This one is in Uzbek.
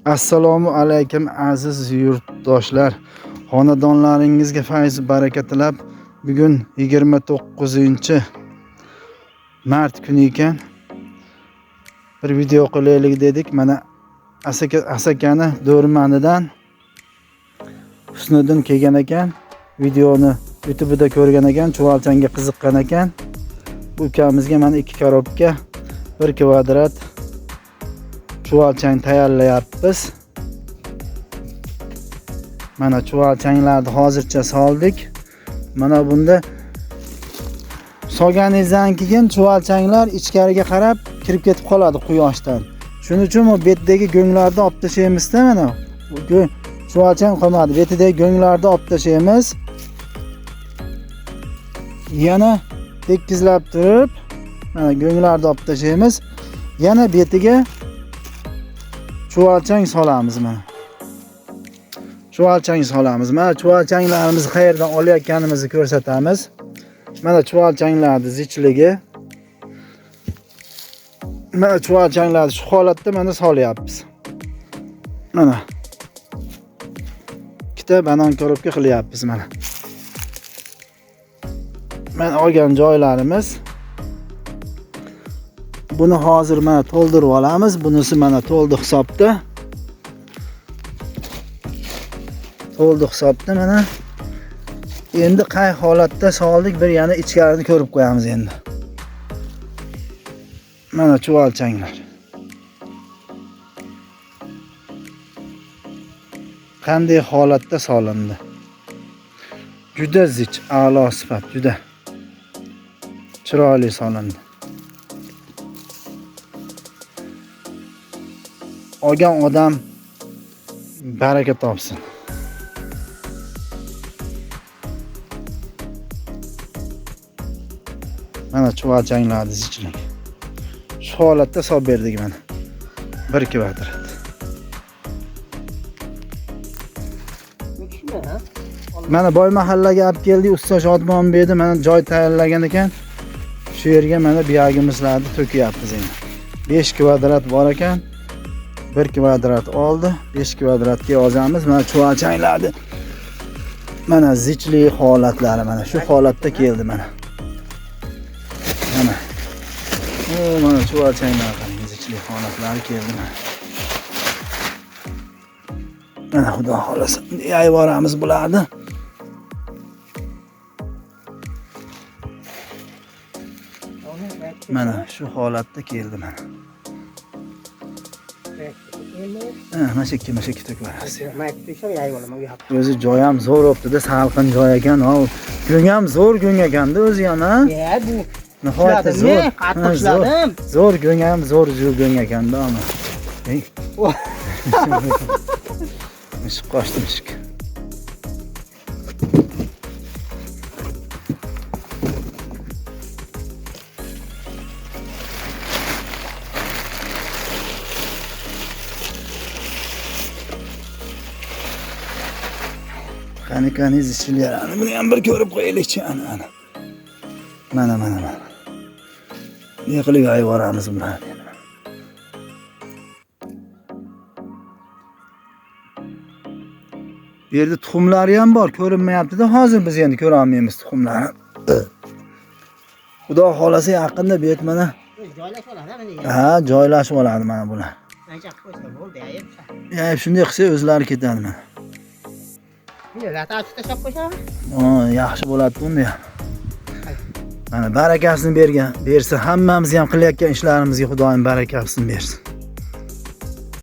Assalomu alaykum aziz yurtdoshlar. Xonadonlaringizga fayz baraka tilab, bugun 29 mart kuni ekan. Bir video qilaylik dedik. Mana Asakani Do'rmanidan Husniddin kelgan ekan. Videoni YouTube'da ko'rgan ekan, chuvalchangga qiziqqan ekan. Bu ukamizga mana 2 korobka 1 kvadrat chuvalchang tayyorlayapmiz. Mana chuvalchanglarni hozircha soldik. Mana bunda solganingizdan keyin chuvalchanglar ichkariga qarab kirib ketib qoladi quyoshdan. Shuning uchun bu betdagi go'nglarni olib tashlaymizda mana. Chuvalchang qolmadi. Betidagi go'nglarni olib tashlaymiz. Yana tekizlab turib, mana go'nglarni olib tashlaymiz. Yana betiga chuvalchang solamiz mana. Chuvalchang solamiz. Mana chuvalchanglarimizni qayerdan olayotganimizni ko'rsatamiz. Mana chuvalchanglarning zichligi. Mana chuvalchanglarni shu holatda mana solyapmiz. Mana. Ikkita banan korobka qilyapmiz mana. Mana olgan joylarimiz. Buni hozir mana to'ldirib olamiz. Bunisi mana to'ldi hisobda. To'ldi hisobda mana. Endi qay holatda soldik, bir yana ichkarini ko'rib qo'yamiz endi. Mana chuvalchanglar. Qanday holatda solindi? Juda zich, a'lo sifat, juda chiroyli solindi. Olgan odam baraka topsin. Mana chuvalchanglarni zichligi. Shu holatda solib berdik mana. 1 kvadrat. Mana boy mahallaga olib keldik, usta Shodmon berdi, mana joy tayyorlagan ekan. Shu yerga mana biyagimizlarni to'kyapmiz endi. 5 kvadrat bor ekan. 1 kvadrat oldi, 5 kvadratga yozamiz. Mana chuvalchanglarni mana zichli holatlari mana shu holatda keldi mana. Mana. O mana chuvalchanglar qarang, zichli holatlari keldi mana. Mana xudo xolasa yayib yuboramiz bularni. Mana shu holatda keldi mana. Mana shu ikki to'kib yuboramiz. O'zi joy ham zo'r bo'pti-da, salqin joy ekan. Go'ng ham zo'r go'ng ekanda o'zi ham, ha? Bu Nihoyatda zo'r. Qattiq ishladim. Zo'r go'ng ham zo'r go'ng ekanda ama. Mishiq qochdi, mishiq. Qani qani zichlarni buni ham bir ko'rib qo'yaylikchi, ana ana. Mana mana mana. Ne qilib yayib yuboramiz bularni. Bu yerda tuxumlari ham bor, ko'rinmayapti-da. Hozir biz endi ko'ra olmaymiz tuxumlarni. Xudo xolasa yaqinda bu yer mana joylashib oladi. Ha, joylashib oladi mana bular. Ancha qo'ysa bo'ldi, yayib. Yayib shunday qilsa o'zlari ketadi mana. Lata ochib tashlab qo'ysa? Yaxshi bo'ladi unda ham. Mana barakasini bergan, bersa hammamiz ham qilayotgan ishlarimizga Xudoyim barakasini bersin.